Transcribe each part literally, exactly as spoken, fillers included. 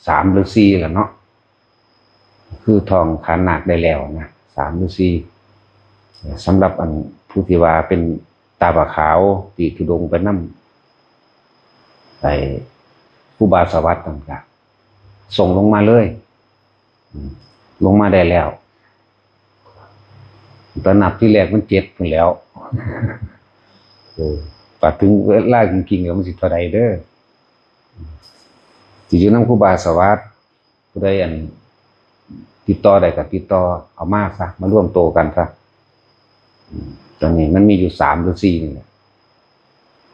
สามหรือสี่แล้วเนาะ คือท่องขันธ์นาคได้แล้วนะ สามหรือสี่ สำหรับอันผู้ที่ว่าเป็นตาผาขาวที่ธุดงค์ไปนำ ไปครูบาสวัสดิ์นั่นก็ส่งลงมาเลย อืม ลงมาได้แล้ว ตอนนับที่แรกมันเจ็ดพู้นแหล้ว เออ ปัดถึงเวลาจริงๆแล้วมันสิเท่าใดเด้อ สิอยู่นำครูบาสวัสดิ์ ผู้ใดอันติดต่อได้ก็ติดต่อเอามาซะ มารวมโตกันซะ อืม ตอนนี้มันมีอยู่สามหรือสี่นี่แหละ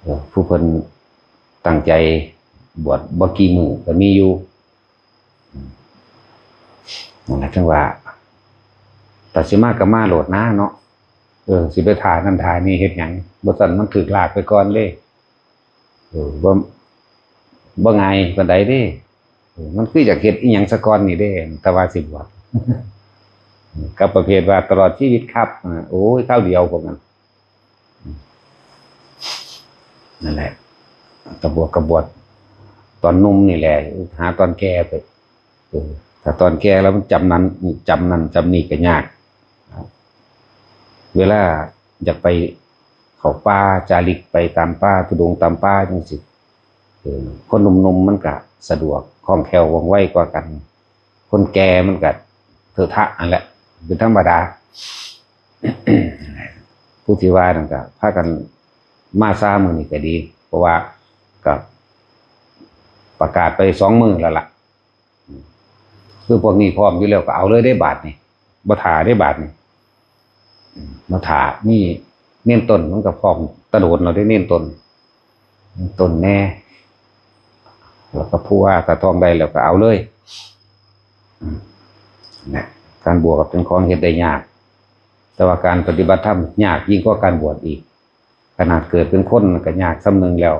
เออ ผู้เพิ่นตั้งใจบวชบ่กี่มื้อก็มีอยู่ อืม นั่นแหละจั่งว่า แต่สิมาก็มาโลดนะเนาะ เออ สิไปถ่านั่นถ่านี่เฮ็ดหยัง บ่ซั้นมันถูกลากไปก่อนเด้ เออ บ่ บ่ง่ายปานใดเด้ เออ มันคืออยากเฮ็ดอีหยังซะก่อนนี่เด้ แต่ว่าสิบวช กับประเภทว่าตลอดชีวิตครับ อ่า โอ้ย คราวเดียวพวกนั้น นั่นแหละ กะบวช กะบวช ตอนหนุ่มนี่แหละ หาตอนแก่ไป เออ ถ้าตอนแก่แล้วมันจำนั้น จำนั่น จำนี่ก็ยาก เวลาอยากไปเข้าป่า จาริกไปตามป่า ธุดงค์ตามป่าจั่งซี้ เออ คนหนุ่มๆมันก็สะดวก คล่องแคล่ว ว่องไวกว่ากัน คนแก่มันก็เถอะทะนั่นแหละ เป็นธรรมดา ผู้ที่ว่านั่นก็พากันมาซามื้อนี้ก็ดี เพราะว่าก็ประกาศไปสองมื้อแล้วล่ะ คือพวกนี้พร้อมอยู่แล้วก็เอาเลยเด้บาดนี่ บ่ถ่าเด้บาดนี่ บ่ถ่า มีเณรต้นมันก็พร้อมตะโดนแล้วเด้ เณรต้น เณรต้นแน่ แล้วก็ผู้ว่าถ้าท่องได้แล้วก็เอาเลย อืม นะ การบวชก็เป็นของเฮ็ดได้ยาก แต่ว่าการปฏิบัติธรรมยากยิ่งกว่าการบวชอีก ขนาดเกิดเป็นคนก็ยากส่ำหนึ่งแล้ว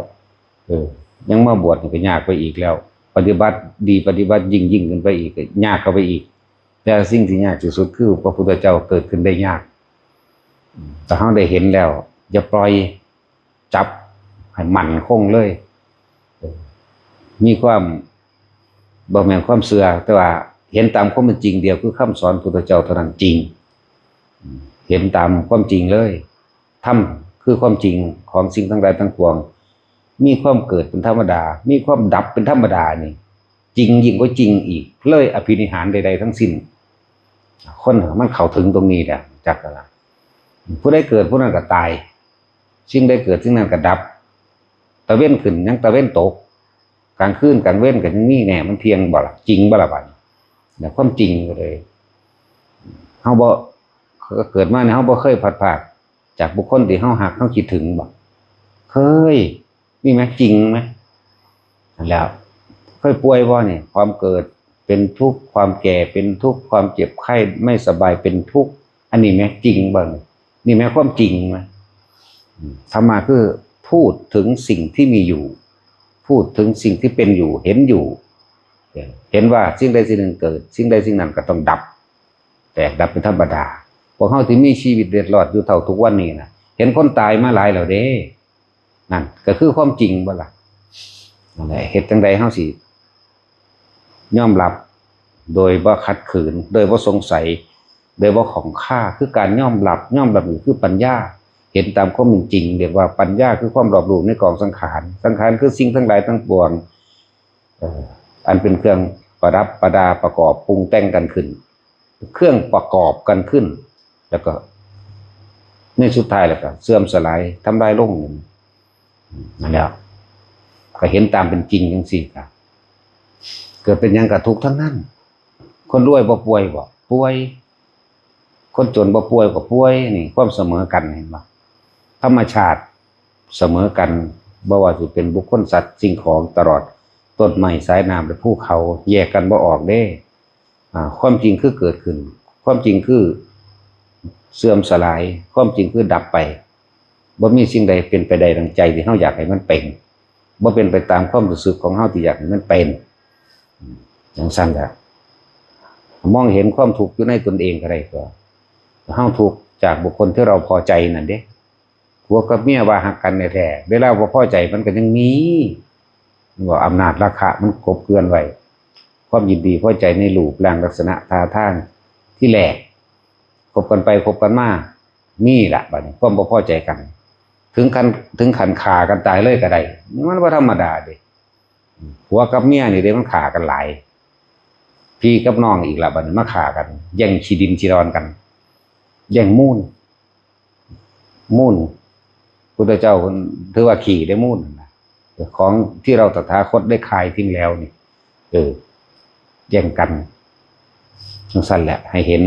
เออ ยังมาบวชนี่ก็ยากไปอีกแล้ว ปฏิบัติดีปฏิบัติยิ่งยิ่งขึ้นไปอีก ก็ยากเข้าไปอีก แต่สิ่งที่ยากที่สุดคือพระพุทธเจ้าเกิดขึ้นได้ยาก อืม แต่เราได้เห็นแล้ว อย่าปล่อย จับให้มั่นคงเลย เออ มีความ บ่แม่นความเชื่อ แต่ว่าเห็นตามความเป็นจริงเดียวคือคำสอนพุทธเจ้าเท่านั้นจริง อืม เห็นตามความจริงเลย ธรรมคือความจริงของสิ่งทั้งหลายทั้งปวง มีความเกิดเป็นธรรมดา มีความดับเป็นธรรมดานี่ จริงยิ่งกว่าจริงอีก เลยอภินิหารใดๆทั้งสิ้น คนมันเข้าถึงตรงนี้แหละ จักอะไร ผู้ใดเกิดผู้นั้นก็ตาย สิ่งใดเกิดสิ่งนั้นก็ดับ ตะเว็นขึ้นยังตะเว็นตก กลางคืนกลางเว็นก็ยังมีแน่ มันเที่ยงบ่ล่ะ จริงบ่ล่ะบัดนี้ เนี่ย ความจริงก็เลย เฮาบ่ เกิดมาเนี่ย เฮาบ่เคยพลัดพรากจากบุคคลที่เฮาฮัก เฮาคิดถึงบ่ เคย มีไหม จริงไหม นั่นแหละ เคยป่วยบ่เนี่ย ความเกิดเป็นทุกข์ ความแก่เป็นทุกข์ ความเจ็บไข้ไม่สบายเป็นทุกข์ อันนี้ไหม จริงบ่เนี่ย นี่ไหม ความจริงไหม อืม ธรรมะคือพูดถึงสิ่งที่มีอยู่ พูดถึงสิ่งที่เป็นอยู่ เห็นอยู่ เห็นว่าสิ่งใดสิ่งหนึ่งเกิด สิ่งใดสิ่งนั้นก็ต้องดับ แตกดับเป็นธรรมดา พวกเฮาที่มีชีวิตเล็ดลอดอยู่เท่าทุกวันนี้นะ เห็นคนตายมาหลายแล้วเด้ นั่นก็คือความจริงบ่ล่ะ นั่นแหละ เฮ็ดจั่งใดเฮาสิยอมรับ โดยบ่ขัดขืน โดยบ่สงสัย โดยบ่ข้องคา คือการยอมรับ ยอมรับนี่คือปัญญา เห็นตามความเป็นจริง เรียกว่าปัญญาคือความรอบรู้ในกองสังขาร สังขารคือสิ่งทั้งหลายทั้งปวง เอ่อ อันเป็นเครื่องประดับประดาประกอบปรุงแต่งกันขึ้น เครื่องประกอบกันขึ้น แล้วก็ในสุดท้ายแล้วก็เสื่อมสลายทำลายลง นั่นแหละ ก็เห็นตามเป็นจริงจังซี้ครับ เกิดเป็นหยังก็ทุกข์ทั้งนั้น คนรวยบ่ป่วยบ่ ป่วย คนจนบ่ป่วยก็ป่วย นี่ความเสมอกัน เห็นบ่ ธรรมชาติเสมอกัน บ่ว่าสิเป็นบุคคลสัตว์สิ่งของตลอดต้นไม้สายน้ำและภูเขาแยกกันบ่ออกเด้ อ่า ความจริงคือเกิดขึ้น ความจริงคือเสื่อมสลาย ความจริงคือดับไป บ่มีสิ่งใดเป็นไปได้ดังใจที่เฮาอยากให้มันเป็น บ่เป็นไปตามความรู้สึกของเฮาที่อยากให้มันเป็น อืม จั่งซั้นแหละ มองเห็นความทุกข์อยู่ในตนเองก็ได้ ก็เฮาทุกข์จากบุคคลที่เราพอใจนั่นเด้ ผัวกับเมียว่าฮักกันแท้ๆ เวลาบ่พอใจมันก็ยังมี ว่าอำนาจราคะมันกลบเกลื่อนไว้ ความยินดีพอใจในรูปร่างลักษณะท่าทางที่แรก คบกันไปคบกันมา นี่แหละบัดนี้ความบ่พอใจกัน ถึงขั้นถึงขั้นฆ่ากันตายเลยก็ได้ นี่มันบ่ธรรมดาเด้ ผัวกับเมียนี่เด้มันฆ่ากันหลาย พี่กับน้องอีกละบัดนี้มาฆ่ากัน แย่งขี้ดินขี้ดอนกัน แย่งมูล มูล พุทธเจ้าเพิ่นถือว่าขี้ได้มูลนะ ของที่เราตถาคตได้คายทิ้งแล้วนี่ เออ แย่งกันจังซั่นแหละ ให้เห็น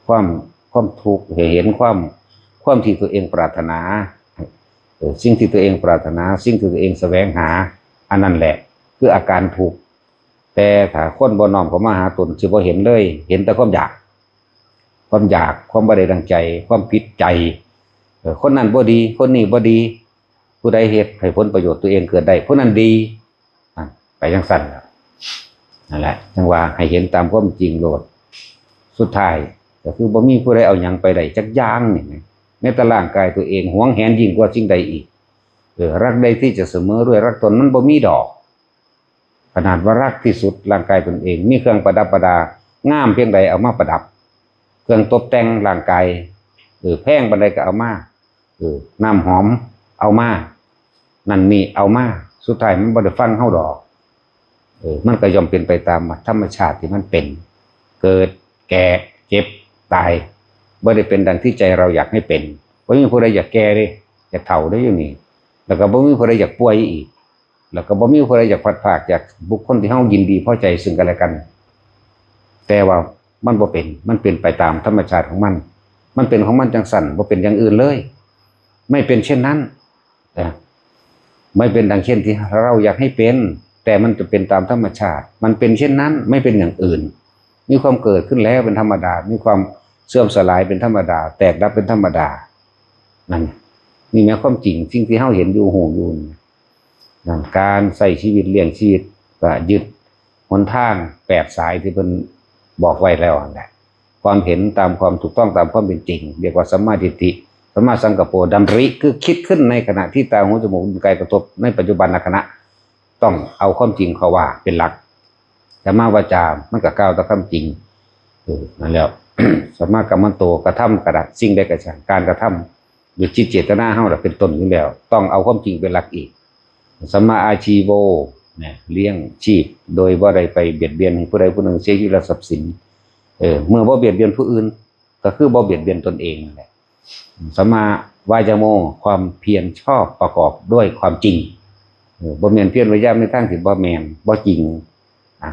ความความทุกข์ ให้เห็นความความที่ตัวเองปรารถนา เออ สิ่งที่ตัวเองปรารถนา สิ่งที่ตัวเองแสวงหา อันนั้นแหละ คืออาการทุกข์ แต่ถ้าคนบ่น้อมเข้ามาหาตนสิบ่เห็นเลย เห็นแต่ความอยาก ความอยาก ความบ่ได้ดังใจ ความผิดใจ เออ คนนั้นบ่ดี คนนี้บ่ดี ผู้ใดเฮ็ดให้ผลประโยชน์ตัวเองเกิดได้ ผู้นั้นดี นั่น ไปจังซั่นล่ะ นั่นแหละ จังว่าให้เห็นตามความจริงโลด สุดท้ายก็คือบ่มีผู้ใดเอาหยังไปได้จักอย่างนี่นะ แม้แต่ร่างกายตัวเองหวงแหนยิ่งกว่าสิ่งใดอีก เออ รักใดที่จะเสมอด้วยรักตนมันบ่มีดอก ขนาดว่ารักที่สุดร่างกายตนเอง มีเครื่องประดับประดา งามเพียงใดเอามาประดับ เครื่องตกแต่งร่างกาย เออ แพงปานใดก็เอามา เออ น้ำหอมเอามา นั่นนี่เอามา สุดท้ายมันบ่ได้ฟังเฮาดอก เออ มันก็ย่อมเป็นไปตามธรรมชาติที่มันเป็น เกิด แก่ เจ็บ ตาย บ่ได้เป็นดังที่ใจเราอยากให้เป็น บ่มีผู้ใดอยากแก่เด้ อยากเฒ่าได้อยู่นี่ แล้วก็บ่มีผู้ใดอยากป่วยอีก แล้วก็บ่มีผู้ใดอยากพลัดพรากจากบุคคลที่เฮายินดีพอใจซึ่งกันและกัน แต่ว่ามันบ่เป็น มันเป็นไปตามธรรมชาติของมัน มันเป็นของมันจังซั่น บ่เป็นอย่างอื่นเลย ไม่เป็นเช่นนั้น นะ ไม่เป็นดังเช่นที่เราอยากให้เป็น แต่มันจะเป็นตามธรรมชาติ มันเป็นเช่นนั้น ไม่เป็นอย่างอื่น มีความเกิดขึ้นแล้วเป็นธรรมดา มีความเสื่อมสลายเป็นธรรมดา แตกดับเป็นธรรมดา นั่น นี่แม้ความจริง สิ่งที่เฮาเห็นอยู่ ฮู้อยู่นี่ นั่น การใช้ชีวิต เลี้ยงชีวิต ก็ยึดหนทางแปดสายที่เพิ่นบอกไว้แล้วนั่นแหละ ความเห็นตามความถูกต้องตามความเป็นจริง เรียกว่าสัมมาทิฏฐิ สัมมาสังกัปโป ดำริ คือคิดขึ้นในขณะที่ตา หู จมูก ลิ้น กายกระทบในปัจจุบันขณะ ต้องเอาความจริงเข้าว่าเป็นหลัก สัมมาวาจา มันก็กล่าวแต่ความจริง เออ นั่นแหละ สัมมากัมมันโต กระทำกระทำสิ่งใดก็ช่าง การกระทำ ด้วยจิตเจตนาเฮาล่ะเป็นต้นอยู่แล้ว ต้องเอาความจริงเป็นหลักอีก สัมมาอาชีโว เนี่ย เลี้ยงชีพโดยบ่ได้ไปเบียดเบียนให้ผู้ใดผู้หนึ่งเสียชีวิตและทรัพย์สิน เออ เมื่อบ่เบียดเบียนผู้อื่น ก็คือบ่เบียดเบียนตนเองนั่นแหละ สัมมาวายาโม ความเพียรชอบประกอบด้วยความจริง เออ บ่แม่นเพียรพยายามในทางที่บ่แม่น บ่จริง นะ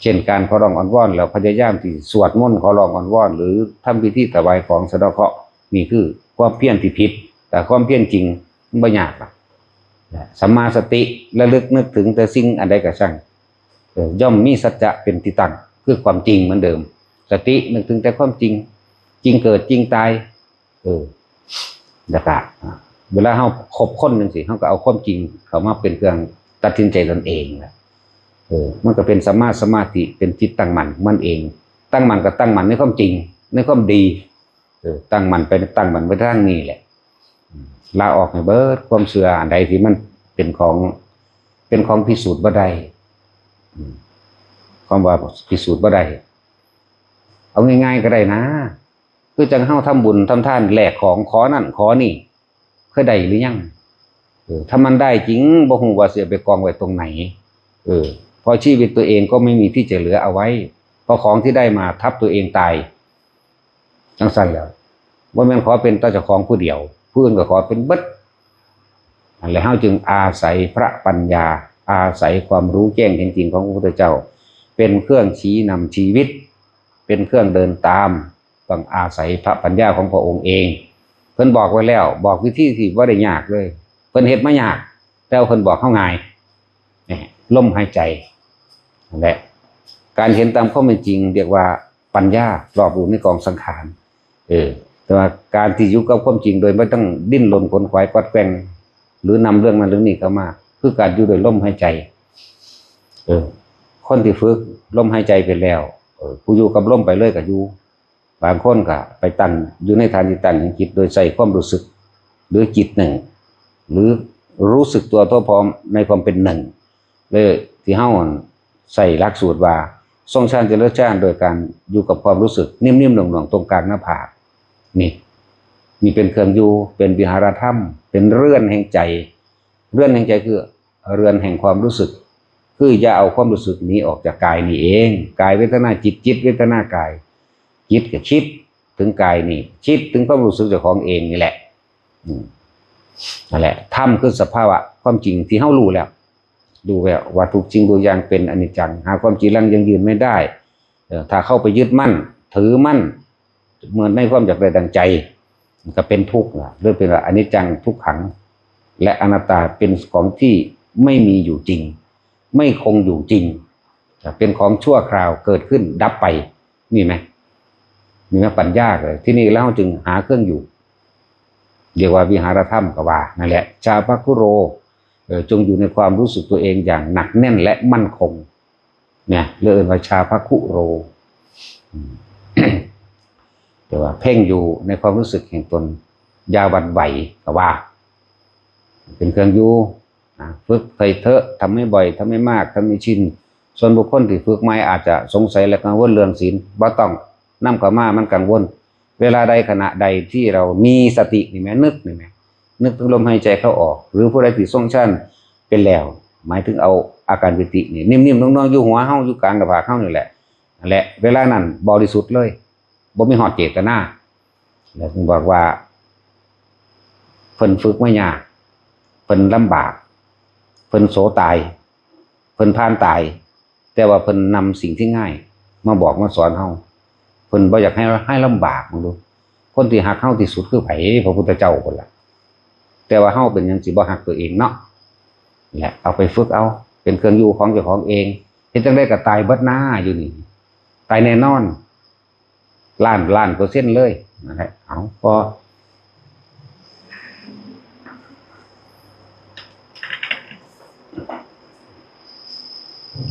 เช่นการขอร้องอ้อนวอน แล้วพยายามที่สวดมนต์ขอร้องอ้อนวอน หรือทำพิธีถวายของสะเดาะเคราะห์ นี่คือความเพียรที่ผิด แต่ความเพียรจริงมันบ่ยากหรอก สัมมาสติ ระลึกนึกถึงแต่สิ่งอันใดก็ช่าง เออ ย่อมมีสัจจะเป็นที่ตั้ง คือความจริงเหมือนเดิม สตินึกถึงแต่ความจริง จริงเกิดจริงตาย เออ แล้วก็ อ่า เวลาเฮาคบคนจังซี่ เฮาก็เอาความจริงเข้ามาเป็นเครื่องตัดสินใจตนเองแหละ เออ มันก็เป็นสัมมาสมาธิ เป็นจิตตั้งมั่นของมันเอง ตั้งมั่นก็ตั้งมั่นในความจริง ในความดี เออ ตั้งมั่นไป ตั้งมั่นไปทางนี้แหละ อืม ละออกให้เบิดความเชื่ออันใดที่มันเป็นของ เป็นของพิสูจน์บ่ได้ อืม ความว่าพิสูจน์บ่ได้ เอาง่ายๆก็ได้นะ คือจั่งเฮาทำบุญทำทานแลกของขอนั่นขอนี่ เคยได้หรือยัง เออ ถ้ามันได้จริง บ่ฮู้ว่าสิเอาไปกองไว้ตรงไหน เออ เพราะชีวิตตัวเองก็ไม่มีที่จะเหลือเอาไว้ เพราะของที่ได้มาทับตัวเองตาย จั่งซั้นแหล้ว บ่แม่นขอเป็นแต่เจ้าของผู้เดียว ผู้อื่นก็ขอเป็นเบิด นั่นแหละ เฮาจึงอาศัยพระปัญญา อาศัยความรู้แจ้งเห็นจริงของพระพุทธเจ้า เป็นเครื่องชี้นำชีวิต เป็นเครื่องเดินตาม ต้องอาศัยพระปัญญาของพระองค์เอง เพิ่นบอกไว้แล้ว บอกวิธีที่บ่ได้ยากเลย เพิ่นเฮ็ดมายาก แต่ว่าเพิ่นบอกเฮาง่าย นี่ ลมหายใจ นั่นแหละ การเห็นตามความเป็นจริงเรียกว่าปัญญารอบรู้ในกองสังขาร เออ แต่ว่าการที่อยู่กับความจริงโดยไม่ต้องดิ้นรนขวนขวายกวัดแกว่ง หรือนำเรื่องนั้นเรื่องนี้เข้ามา คือการอยู่โดยลมหายใจ เออ คนที่ฝึกลมหายใจไปแล้ว เออ ผู้อยู่กับลมไปเลยก็อยู่ บางคนก็ไปตั้งอยู่ในฐานที่ตั้งแห่งจิต โดยใช้ความรู้สึก หรือจิตหนึ่ง หรือรู้สึกตัวทั่วพร้อมในความเป็นหนึ่ง เลยที่เฮา ใส่หลักสูตรว่าทรงฌานเจริญฌานโดยการอยู่กับความรู้สึกนิ่มๆหน่วงๆตรงกลางหน้าผาก นี่ นี่เป็นเครื่องอยู่ เป็นวิหารธรรม เป็นเรือนแห่งใจ เรือนแห่งใจคือเรือนแห่งความรู้สึก คืออย่าเอาความรู้สึกหนีออกจากกายนี่เอง กายเวทนาจิต จิตเวทนากาย จิตก็คิดถึงกายนี่ คิดถึงความรู้สึกเจ้าของเองนี่แหละ อืม นั่นแหละ ธรรมคือสภาวะความจริงที่เฮารู้แล้ว รู้แล้วว่าทุกสิ่งทุกอย่างเป็นอนิจจัง หาความจีรังยั่งยืนไม่ได้ เออ ถ้าเข้าไปยึดมั่น ถือมั่น เหมือนในความอยากได้ดังใจ มันก็เป็นทุกข์นะ เรียกเป็นว่าอนิจจังทุกขัง และอนัตตาเป็นของที่ไม่มีอยู่จริง ไม่คงอยู่จริง เป็นของชั่วคราวเกิดขึ้นดับไป นี่ไหม นี่ไหม ปัญญาเลย ที่นี่แล้วจึงหาเครื่องอยู่ เรียกว่าวิหารธรรมก็ว่า นั่นแหละ ชาพคุโร เออ จงอยู่ในความรู้สึกตัวเองอย่างหนักแน่นและมั่นคง เนี่ย เรียกว่าชาพคุโร อืม แต่ว่าเพ่งอยู่ในความรู้สึกแห่งตน อย่าหวั่นไหวก็ว่า เป็นเครื่องอยู่นะ ฝึกไปเถอะ ทำให้บ่อย ทำให้มาก ทำให้ชิน ส่วนบุคคลที่ฝึกใหม่อาจจะสงสัยและกังวลเรื่องศีล บ่ต้องนำเข้ามา มันกังวล เวลาใดขณะใดที่เรามีสตินี่แหม นึกนี่แหม นึกถึงลมหายใจเข้าออก หรือผู้ใดที่ทรงฌานเป็นแล้ว หมายถึงเอาอาการปีตินี่ นิ่มๆนวลๆอยู่หัวเฮา อยู่กลางหน้าผากเฮานี่แหละ นั่นแหละ เวลานั้นบริสุทธิ์เลย บ่มีฮอดเจตนา แล้วถึงบอกว่า เพิ่นฝึกมายาก เพิ่นลำบาก เพิ่นโศตาย เพิ่นผ่านตาย แต่ว่าเพิ่นนำสิ่งที่ง่าย มาบอกมาสอนเฮา เพิ่นบ่อยากให้ให้ลำบาก มึงดู คนที่ฮักเฮาที่สุดคือไผ พระพุทธเจ้าพุ้นล่ะ แต่ว่าเฮาเป็นหยังสิบ่ฮักตัวเองเนาะ และเอาไปฝึกเอา เป็นเครื่องอยู่ของเจ้าของเอง เฮ็ดจั่งใดก็ตายเบิดหน้าอยู่นี่ ตายแน่นอน ล้านล้านเปอร์เซ็นต์เลย นั่นแหละ เอา พอ